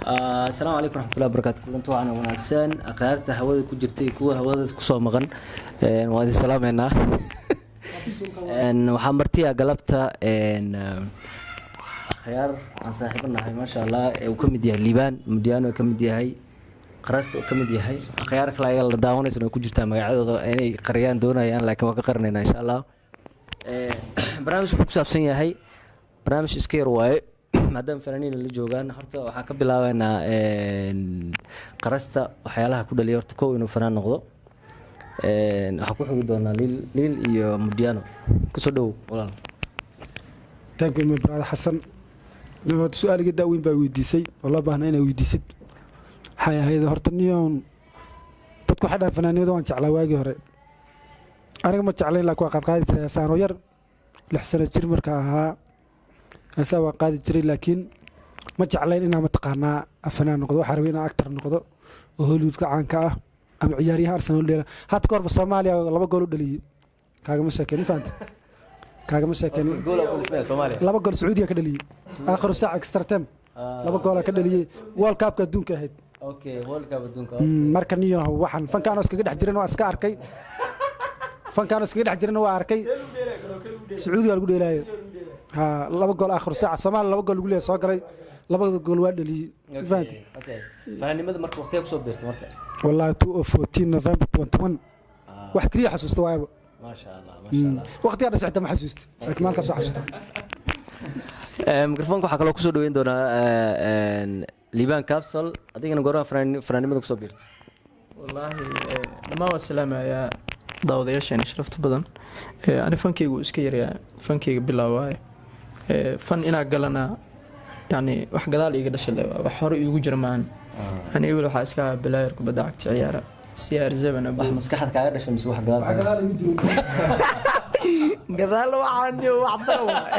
Asalaamu calaykum raxmatullahi barakaatu. Kulanti waxaana wanaagsan, akhyaarta hawada ku jirta iyo kuwa hawada kusoo maqan, waan idin salaameynaa. Waxaa martiya galabta akhyaar aan saaxiibo nahay, maasha Allah, ee uu ka mid yahay Liibaan Mudyaano, ka mid yahay Qarasta, uu ka mid yahay akhyaar kale ayaga la daawanaysan oo ku jirtaa, magacyadooda inay qariyaan doonayaan, laakiin waan ka qarinaynaa, insha Allah. Barnaamijku wuxuu ku saabsan yahay barnaamij iska yar waaye, maadaama fanaaniin la joogaan. Horta waxaan ka bilaabeynaa Qarasta, waxyaalaha ku dhaliya horta kow inuu fanaan noqdo. Waxaan ku xugi doonaa Liil Liil iyo Mudyaano. Kusoo dhowow, walaal. Thank you, my brother Xasan. Horta su-aal iga daaweyn baa weydiisay oo loo baahna inaa weydiisid. Waxay ahayd horta niyoon dadku waxay dhahan fanaanimada waan jeclaa waagii hore. Aniga ma jeclayn, laakiin waa qaadqaadi jiray heesaanoo yar, 6 sano jir marka ahaa heesaa waan qaadi jiray, laakiin ma jeclayn inaa mataqaanaa fanaan noqdo. Waxaa rabay inaan actor noqdo oo Hollywoodka caanka ah ama ciyaaryahan Arsenal dheela. Hadda ka horba Soomaaliya laba gool u dhaliyey, kaagama sheekeen, ma fahanta? Kaagama sheekeen. Laba gool Sacuudiga ka dhaliyey, aakhiru saac, extra time, laba goolaa ka dhaliyey, World Cupka adduunka ahayd. Marka niyo waxaan fankaanoo iskaga dhex jiran waa iska arkay, fankaanoo iskaga dhex jiran waa arkay. Sacuudiga lagu dheelaayo, ha, laba gool aakhiru saaca, Soomaaliya laba gool lagu leeyahay, soo galay, labada gool waa dhaliyey, ma fahanta? Fanaanimada marka waqtiga kusoo biirtay marka? Wallahi 2014, November 21, wax keliya xasuusta waayaba. Maasha Allah, maasha Allah. Waqtigaa dhashay xitaa ma xasuusta, laakiin maalinkaas waa xasuusta. Mikrofoonka waxaa kaloo kusoo dhaweyn doonaa Liibaan Capsol. Adigana goormaa fanaanimada kusoo biirtay? Wallaahi dhammaan waa salaamayaa daawadayaasheena sharafta badan. Ani fankaygu iska yaryaa, fankayga bilaawaaye. Fan inaa galana yani wax gadaal iiga dhashay le, wax hore iigu jira maahan. Ani ewel waxaa iska ahaa player kubadda cagta ciyaara, CR7. Wax maskaxda kaaga dhashay mise wax gadaal kaaga dhashay? Gadaal waxaan wax daran waay,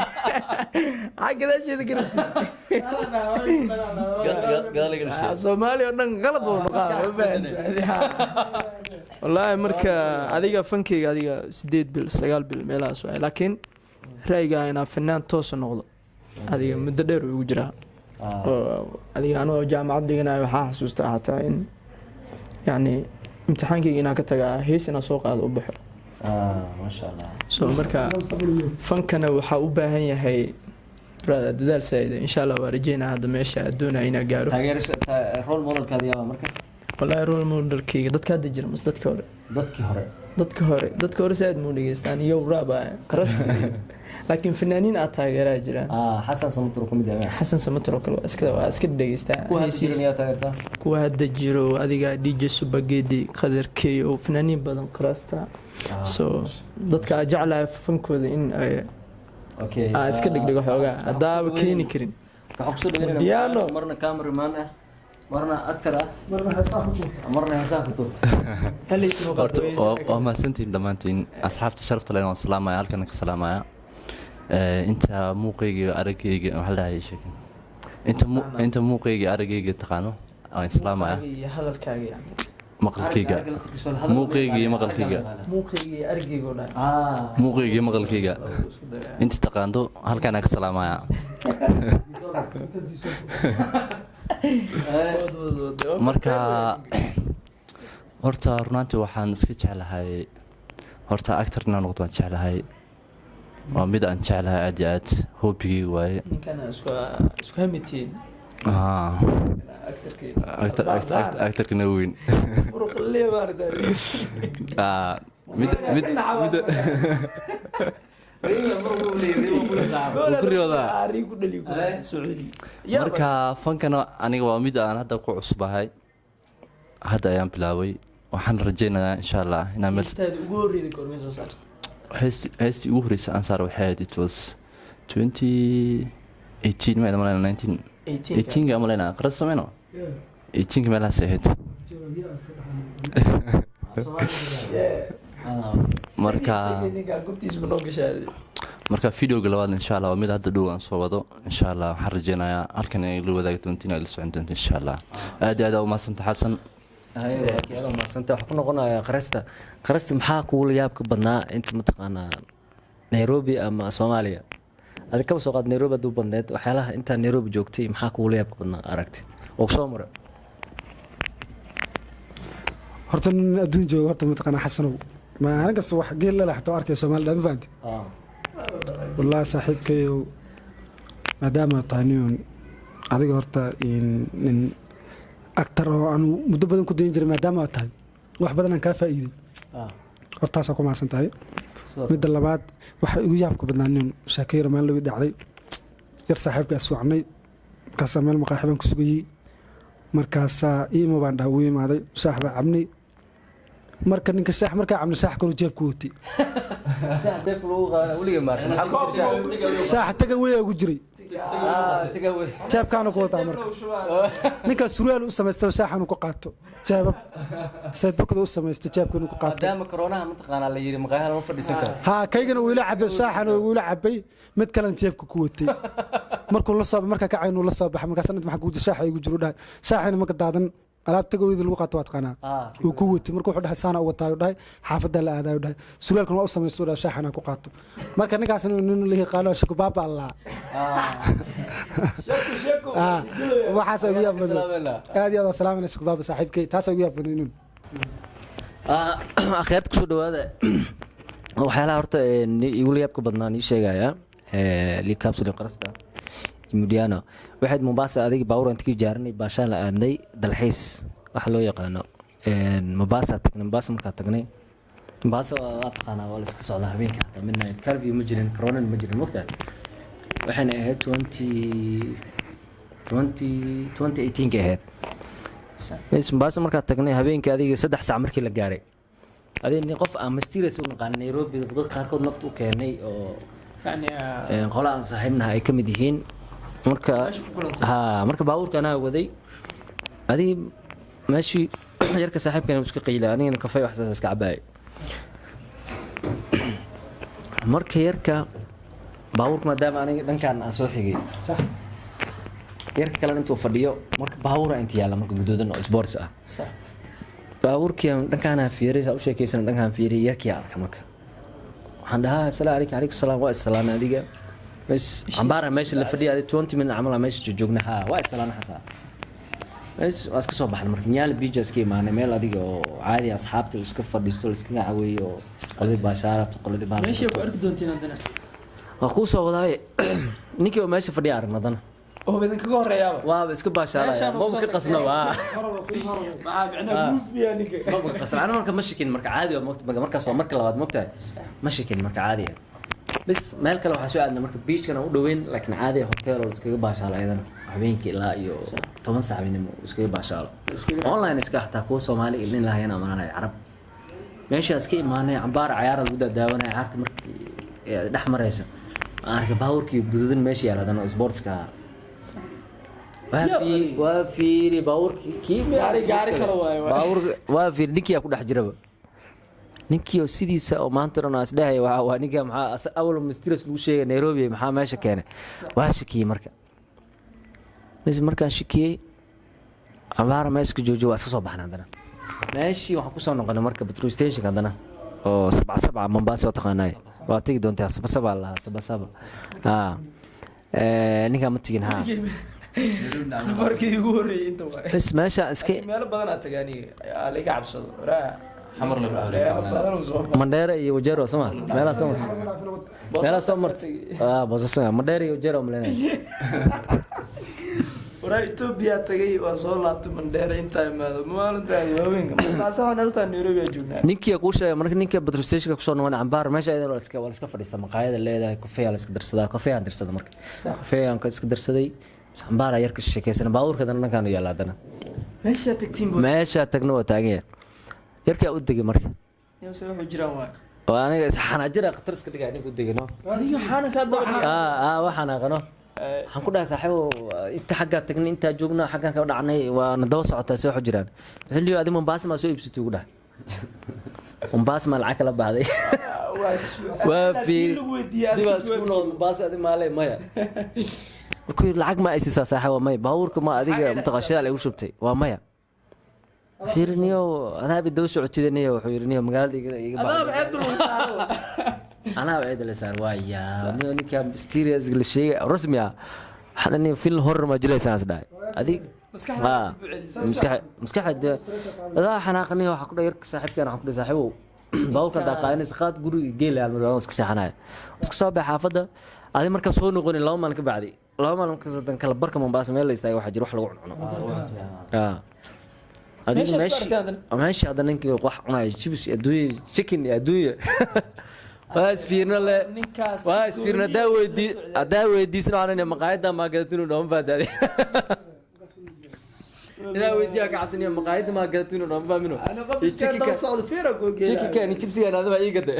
maxaa gadaasheeda garabti? Gadaal iga dhashay. Soomaaliya oo dhan qalad uu noqaa, ma fahanti? Wallaahi marka adiga fankeyga adiga 8 bil, 9 bil meelahaas waay, laakiin ra'yiga inaa fanaan toosa noqdo adiga muddo dheer uu igu jiraa, oo adiga anoo jaamacad dhiganayo waxaa xasuustaa xataa in yacni imtixaankeyga inaan ka tagaa, hees inaan soo qaado, u baxo. Maasha Allah. So marka fankana waxaa u baahan yahay, brother, dadaal saa'ida. Insha Allah waa rajeynaa hadda meesha doonaya inaa gaaro. Taageer, role modelkaada yaaba marka? Wallaahi role modelkeyga dadka hadda jira mase dadka hore? Dadkii hore. Dadka hore, dadka hore saaid muu dhegeystaan iyo raaba qarasta, laakiin fanaaniin aad taageeraa jiraan. Xasan Samatur ka mid yahay. Xasan Samatar oo kale waa iska dhegeystaa. Kuwa hadda heesihiisa. jiran yaa taageertaa? Kuwa hadda jiro adiga DJ Subagedi, Qadarkey oo fanaaniin badan, qarasta. So dadka aa jeclahay fankooda in ay aa iska dhigdhigo xoogaa haddaaba keeni karin. Waxaan kusoo dhaweynayna Diyaano. Marna cameraman ah, marna actor ah, marna heesaha ku tuurta. Horta waa mahadsantihiin dhammaantiin, asxaabta sharafta leh. Waan salaamaya, halkana ka salaamaya. Inta muuqayga iyo araggayga, waxaa la dhahay sheeg, inta muuqayga iyo araggayga taqaano waan salaamaya. Iyo hadalkaaga yani. Maqalkayga, muuqayga iyo maqalkayga. Muuqayga iyo argayga oo dhan. Muuqayga iyo maqalkayga Isku daya. inta taqaando halkaana ka salaamaya. Marka horta runaantii waxaan iska jeclahay horta actor inaan noqdo waan jeclahay, waa mid aan jeclahay aad iyo aad, hobbigayga waaye. Ninkana isku hamitiin. Actorkii. Actorkana weyn. Muruqa liya maaragtay. Mid mid mid ku riyoodaa. Ari ku dhali ku Sacuudi. Marka fankana aniga waa mid aan hadda ku cusbahay, hadda ayaan bilaabay. Waxaan rajaynayaa, insha Allah, inaan meel Heestaada ugu horreeyay goormee soo saartay? Heestii ugu horreysay aan saar waxay ahayd, it was 2018, ma maleyna, 19. 18. 18ka maleyna, qaras sameyno, 18ka meelahaas ay ahayd. Marka Ninka gubtiisa ma noo gashaa? Marka videoga labaad, insha Allah, waa mid hadda dhow aan soo wado, insha Allah. Waxaan rajeynayaa halkan inay la wadaagi doonto, inay la socon doonto, insha Allah. Aad iyo aad aa umahadsanta, Xasan. Mahadsanta. Waxaa ku noqonaya Qarasta. Qarasta, maxaa kuula yaabka badnaa inta mataqaanaa Nairobi ama Soomaaliya adi kaba soo qaad, Nairobi hadduu badneed, waxyaalaha intaa Nairobi joogtay maxaa kuula yaabka badnaa aragti? Oo kusoo maray? Horta nin adduun jooga horta mataqaanaa, Xasanow, maalin kasta wax geel lala xataa arkay Soomaalida, ma fahanti? Wallaahi saaxiibkayow, maadaama tahay nin adiga horta nin actor oo aanu muddo badan ku dayin jiray, maadaama aad tahay, wax badan aan kaa faa'iiday, hortaasaa ku mahadsan tahay. Midda labaad, waxaa igu yaabka badnaa nin sheeko yar maalin lagu dhacday. Yar saaxiibka iswacnay, markaasaa meel maqaaxi baan ku sugayey. Markaasaa iimo baan dhaha, wuu imaaday, shaax baa cabnay. Marka ninka shaax markaa cabnay, shaax kaloo jeebku watay. Shaax taga weyaa ugu jiray, jeebkaana ku wataa. Marka ninkaas surwaal u samaystay shaaxanu ku qaato, jeebab saydbakada u samaystay jeebka inuu ku qaato. Maadaama koronaha mataqaanaa la yiri maqaayaha lama fadhiisan karo. Haa, kaygana wuu ila cabay, shaaxana wuu ila cabay, mid kalena jeebka ku watay. Markuu la soo markaa kacaynu la soo baxay, markaas maxaa kugu jira? Shaaxa igu jiru dhahay. Shaaxina marka daadan alaab tagaweyda lagu qaato, waa taqaanaa, uu ku watay. Marka wuxuu dhahay saana u wataa dhahay, xaafadda la aadayo dhahay, surwaalkan waa u samaystay dhahay, shaaxana ku qaato. Marka ninkaas nin la yaqaano Shakubaaba Allah, waxaas ugu yaab badan. Aad iyo aad waa salaamayna Shakubaaba saaxiibkay, taas ugu yaab badan inun. Akhyaarta, kusoo dhawaada. Waxyaalaha horta igula yaabka badnaa nii sheegaya, Likabsuli, Qarasta iyo Mudiano, waxayd Mombasa adiga baabuur inta ka jaaranay, baashaan la aadnay, dalxiis waxa loo yaqaano. Mombasa tagnay. Mombasa markaa tagnay, Mombasa waa taqaanaa, waa la iska socdaa habeenka, xataa midnight curfew ma jirin, corona ma jirin, mogtahay? Waxayna ahayd 2018 ka ahayd. Bes, Mombasa markaa tagnay, habeenkii adiga 3 saac markii la gaaray, adiga nin qof aan mysterious u naqaan Nairobi, dad qaarkood nafta u keenay oo qola aan saaxiibnaha ay ka mid yihiin. Marka ha marka baabuurka anaa waday, adig meeshii yarka saaxiibkana iska qayla, anigana kafay wax saas iska cabaayay. Marka yarka baabuurka, maadaama aniga dhankan aan soo xigay, yarka kalena intuu fadhiyo, marka baabuura inta yaalla marka guduudan oo sports ah. Baabuurkii aan dhankaana fiiray, saa u sheekaysan, dhankaan fiiray, yarkii arka. Marka waxaan dhahaa, "Asalaamu calaykum." "Calaykum salaam." Waa isalaamay adiga. Bes, cambaara meesha la fadhiya, adi 20 minute camal aa meesha joogna. Haa, waa isalaamay xataa. Bes, waa iska soo baxnay. Marka Nyaali Beach iska imaanay, meel adiga oo caadi asxaabta iska fadhiisto, la iskaga caweeyo, oo qoladii baashaarabta, qoladii baal. Meeshii ku arki doontiin haddana. Waa kuu soo wadaaye, ninkii oo meesha fadhiya aragna haddana. Oo idinkaga horeeyaaba. Waaba iska baashaalaya. Meeshaan maba ka qasna waa. Maxaa micnaha move miyaa ninka? Maba ka qasna. Ana marka ma shakin, marka caadi waa mogta, markaas waa marka labaad, mogtahay? Ma shakin, marka caadi ah. Bis, meel kale waxaa soo aadna marka beachkana u dhoweyn, laakiin caadi ah, hotel oo iskaga baashaalo ayadana habeenkii ilaa iyo 10 saac habeenimo iskaga baashaalo. Online iska xataa kuwa Soomaali nin lahayana amaanaya Carab. Meeshaas ka imaanay, cambaar cayaara lagu daadaawanaya. Cayaarta markii ay dhex marayso, aan arkay baabuurkii guduudan meesha yaala haddana oo sportska ahaa. Waa fiiri baabuurkii kii. Gaari kale waaye, waaye. Baabuurka waa fiiri, ninkii aa ku dhex jiraba, ninkii oo sidiisa oo maanta dhan aan isdhehaya waa ninka maxaa awal mysterious lagu sheegay Nairobi, maxaa meesha keenay? Waa shakiyey. Marka mis markaan shakiyey, cambaara meesha ka joojiyo, waa iska soo baxnay. Haddana meeshii waxaan kusoo noqonay marka petrol station haddana oo sabca sabca. Mombasa waa taqaanaay, waa tegi doontaa. Saba saba lahaa, saba saba. Ha, ninkaa ma tegin ha. Safarkii ugu horreeyay inta waay. Bes, meesha iska Meelo badan aa tagay aniga, aa laga cabsado waraa. Xamar lagu Meelo badan oo soo maray. Mandheera iyo Wajero soo ma meelaha soo martay? Meelaha soo martay, ah, Boosaaso, Mandheera iyo Wajero malenay. Waraa, Ethiopia tagay, waa soo laabtay, Mandheera intaa imaado maalintaadi waaweynka Mombasa, waxaan haltaa Nairobi aa joognaa. Ninkii kuu sheegay marka, ninka petrol stationka kusoo noqon, cambaar meesha ayadana waa la iska fadhiista, maqaayada leedahay, kafeeyaa la iska darsadaa. Kafeeyaan darsada marka, kafeeyaan ka iska darsaday. Bas, cambaara yarka sheekeysana, baabuurka haddana dhankaan u yaalla haddana. Meeshaa tagtiin bu? Meeshaa tagna waa taagan yahay. Yarkaa u degay marka. Yose wuxuu jiraan waay. Oo aniga isxanaajira khatar iska dhigay, ninka u degay no. Adiga xaana kaa daba dhigay. Ah, waxaan aqano, waxaan ku dhahay, "Saaxiibo, inta xaggaa tagnay, intaa joogna, xaggaan ka dhacnay, waa na daba socotaa, see waxu jiraan?" Wuxuu leeyahay, "Adi Mombasa maa soo iibsatay?" Ugu dhahay, "Mombasa maa lacag kala baxday?" Waa fiiri, dibaa isku noqod Mombasa adi maale maya. Markuu yidhi, "Lacag ma aysiisaa saaxiib?" "Waa maya." "Baabuurka ma adiga mutaqaa shidaal igu shubtay?" "Waa maya." Wuxuu yidhi, "Niyow, adaabi daba socotida niyo." Wuxuu yidhi, "Niyo, magaalada iga Adaaba baxday." Ceeb dul saaro. Anaa eeda la saar waa yaa niyo, ninka mysterious la sheegay rasmi ah, waxaan niyo film horror ma jilaysaan is dhahay adig. Maskaxda adaa xanaaqaniya. Waxaa ku dhahay yarka saaxiibkaan, waxaan ku dhahay, "Saaxiibow, baabuurka haddaa qaadanaysa qaad, guriga geela almar iska seexanaya, iska soo bax xaafadda." Adi markaa soo noqonin 2 maalin ka bacdi, 2 maalin markaas dan kala barka Mombasa meel la istaagay, waxaa jira wax lagu cuncuno. Adiga Meeshaas ku meeshii aragtay haddana? Meeshii hadda ninkii wax cunaya, chips iyo adduunya, chicken iyo adduunya, waa isfiirna le. Ninkaas Waa isfiirna. Haddaa weydiisna, waxaan leeyahay, "Maqaayadda maa gadatinu?" Dhooma faadaadi inaa weydiiya ka casaniya, "Maqaayadda maa gadatinu?" Dhooma fahmino. Ana qof iska daba socdo fiira googeela. Chickenkan iyo chipsigan adaba ii gada.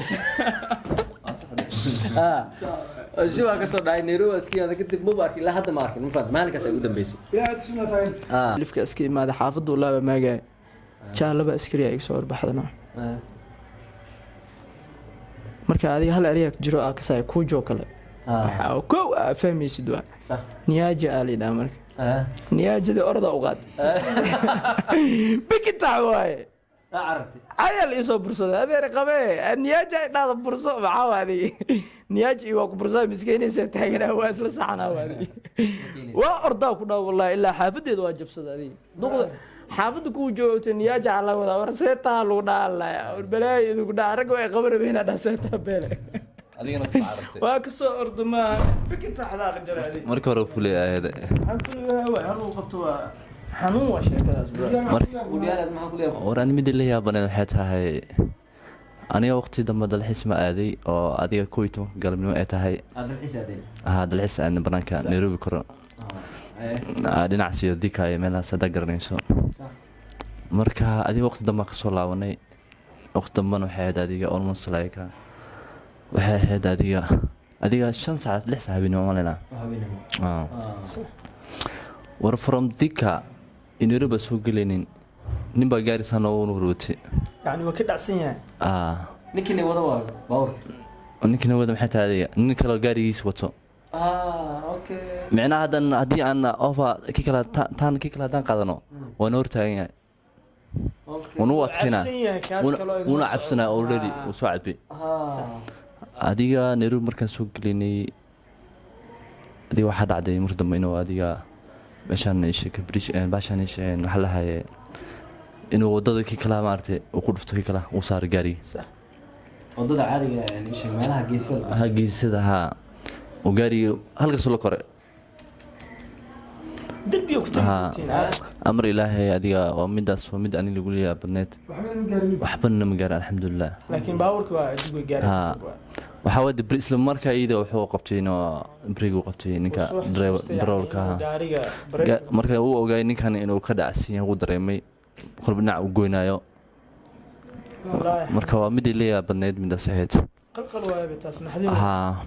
Shi waa kasoo dhacay Nairobi, waa iska yimaada kadib, maba arkin ilaa hadda, ma arkin, ma fahamtay? Maalinkaas ay ugu dambeysay. Lifka iska imaada, xaafaddu laaba maagaya, jaa laba askari iga soo horbaxdana. Marka adiga hal erya jiro aa kasaya kuujoo kale, waxaa kow aa fahmaysid waa "Niaje" aa layidhaha. Marka niyaajadii orda u qaad, bikitax waaye. Carartay. Cayal iisoo bursaday, "Adeer qabee, niyaaja ay dhahda burso." Maxaa waa adiga niyaaja iyo waa ku bursaa miskiinaysa taaganaa, waa isla saxanaa, waa adiga waa ordaa ku dhaa. Wallahi ilaa xaafadeeda waa jabsada. Adiga duqda xaafadda kuwa joogta niyaaja la wadaa, war seetaa lagu dhaha, war balaayo idinku dhaca, ragga way qaban rabeen dhaa seetaa beele. Adigana ku carartay. Waa kasoo ordo maaha, bikitaxdaa jara adiga. Marka hore fulay ahayd. Waxaan fuliyaa waay, hal uu qabto waa xanuun, waa sheekadaas bro. War ani midda la yaabaneed waxay tahay, aniga waqti dambe dalxiis ma aaday oo adiga 11-ka galabnimo ay tahay. Haa, dalxiis aadna banaanka Nairobi koro. Dhinacaas iyo Thika iyo meelahaas haddaa garanayso. Marka adiga waqti dambe kasoo laabanay, waqti dambena waxay ahayd adiga almost like waxay ahayd adiga 5 saac, 6 saac habeenimo malena. War from Thika Nairobi baa soo gelaynin, nin baa gaarisaa noogu horwatay. Yani waa ka dhacsan yahay. Ninkina wada waa baabuurka. Ninkina wada maxay tahay, adiga nin kaloo gaarigiisa wato. Micnaha haddan haddii aan ofa ki kale taan ki kale haddaan qaadano, waa noo hortaagan yahay, wuuna u adkaynaa. Cabsan yahay kaas kaloo idinla Wuuna socdo. cabsanaa already, wuu soo cabay. Adiga Nairobi markaan soo gelinay, adiga waxaa dhacday mar dambe inuu adiga meeshaan isheeg bridge baashaan isheeg waxaa lahaye inuu wadada kii kalaa maaragtay uu ku dhufto, kii kala uu saaray gaariga. Wadada caadiga isha meelaha geesyada. Ha, geesada, haa, uu gaariga halkaasuu la koray. Derbiga ku tagtiin. Amar Ilaahay, adiga waa midaas, waa mid ani lagu leeyahay badneed, waxbana ma gaarin, alxamdulilah. Laakiin baabuurka waa dib gaari. Waxaa waay isla markaa iyada wuxuu qabtay inuu brake uu qabtay ninka darawalka ahaa. Gaariga. Marka uu ogaay ninkan inuu ka dhacsan yahay, uu dareemay qolba dhinac uu goynayo. Marka waa midii leeyahay badneyd midaas ahayd. Qalqal waayaba taas, naxdin. Haa,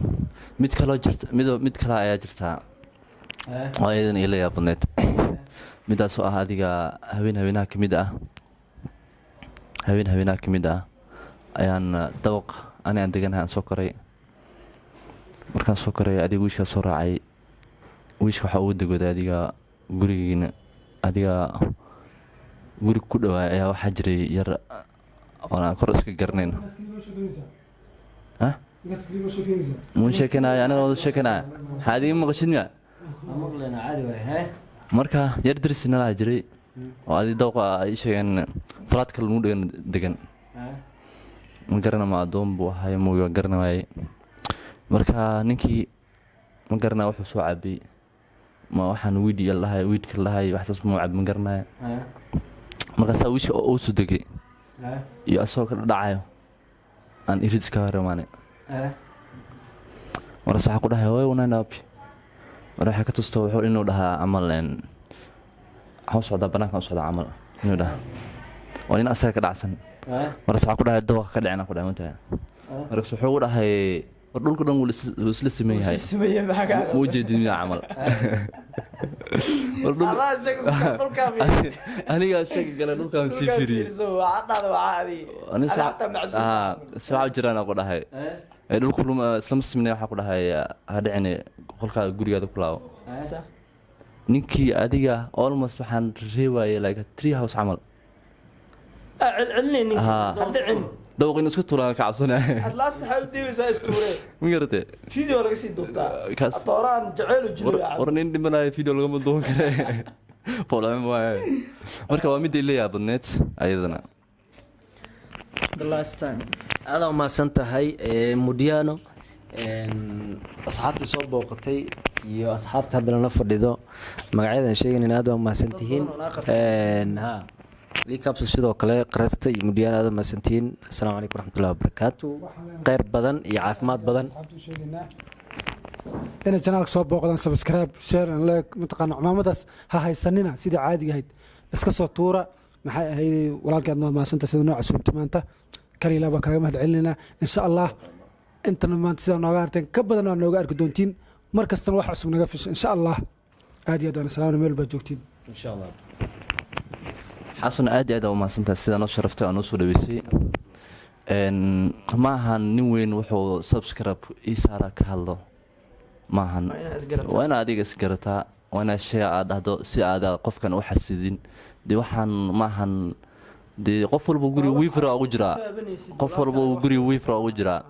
mid kaloo jirta, mid kale ayaa jirtaa oo iyadan ila yaab badneyd, midaasoo ah adiga habeen habeenaha ka mid ah, habeen habeenaha ka mid ah ayaan dabaq ani aan deganahay aan soo koray. Markaan soo koray, adiga wiishkaa soo raacay, wiishka waxaa ugu degooday adiga gurigiina, adiga guri ku dhawaay ayaa waxaa jiray yar oon aan kor iska garanayn. Ha mun sheekanaya, aniga wada sheekanaya, maxaa adiga maqashid miya? Marka yar darsi nalaa jiray oo adi dawqa ay sheegeen falaadka lagu dhegan degan, ma garana ma addoon buu ahay mu garana waayey. Marka ninkii ma garana wuxuu soo cabay, ma waxaan weed iyo lahay, weedka lahay, waxsaas muu cab, ma garanaya. Markaasaa wiisha oo soo degay iyo asagoo ka dhadhacayo aan irid iska horemaanay. Markaas waxaa ku dhahay, "Way wananabi." Mar waxay ka tusto wuxuu inuu dhahaa camal waxaan u socdaa banaankan u socdaa camal inuu dhahaa, waa nin asaga ka dhacsan. Markaas waxaa ku dhahay, "Dabaqa ka dhicina," ku dhahay mantahay. Markaas wuxuu u dhahay, "War dhulka dhan wuu isla siman yahay, ma ujeedin miyaa?" Camal war dhul anigaa sheegi gala, dhulkaan sii firiyey si waxaa jiraan ku dhahay, ee dhulku islama simnay. Waxaa ku dhahay, "Ha dhicine, qolkaa gurigaada ku laabo." Ninkii adiga almost waxaan reebayay like three house camal. Dabaq inuu iska tuuraan ka cabsanaya. Ma garatay? War nin dhimanayo video lagama duwan kare. Foolxumo waaye. Marka waa midday la yaabadneed ayadana. The last time. Aada umahadsan tahay, Mudiano. Asxaabtii soo booqatay iyo asxaabta hadda lana fadhido, magacyadan sheegayn, aad waa umahadsan tihiin. Ha Lee Capsule, sidoo kale Qarasta iyo Mudiano, aad umahadsan tihiin. Asalaamu calaykum waraxmatullahi wabarakaatu. Kheyr badan iyo caafimaad badan. Asxaabta u sheegaynaa inay channelka soo booqdaan, subscribe, share and like. Mataqaana, cumaamadaas ha haysanina, sidii caadiga ahayd iska soo tuura. Maxay ahayd, walaalkii, aad noo mahadsanta sida noo casuumta maanta. Kaliila baan kaaga mahad celinaynaa. Insha Allah intana maanta sidaa nooga arteen ka badan waa nooga arki doontiin. Mar kastana wax cusub naga fisho, insha Allah. Aad iyo aad waan salaamna meel baa joogtiin. Insha Allah. Xasan, aad iyo aad aa umahadsantahay sidaa noo sharaftay aa noo soo dhaweysay. Ma ahan nin weyn wuxuu subscribe ii saara ka hadlo maahan. Waa inaa isgarataa. Waa inaa adiga isgarataa, waa inaa shee aad dhahdo si aada qofkan u xasidin. Dee waxaan maahan, dee qof walba guriga wiifra ugu jiraa, qof walba uu guriga wiifra ugu jiraa.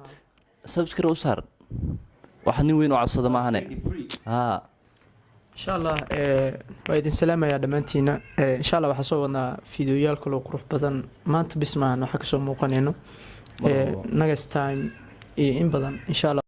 Subscribe u saar, waxa nin weyn oo codsada maahane haa. Insha Allah, waa idin salaamayaa dhammaantiina. Insha Allah waxaa soo wadnaa fiidiyoyaal kaloo qurux badan. Maanta bis maahan waxaa kasoo muuqanayno. Next time iyo in badan, insha Allah.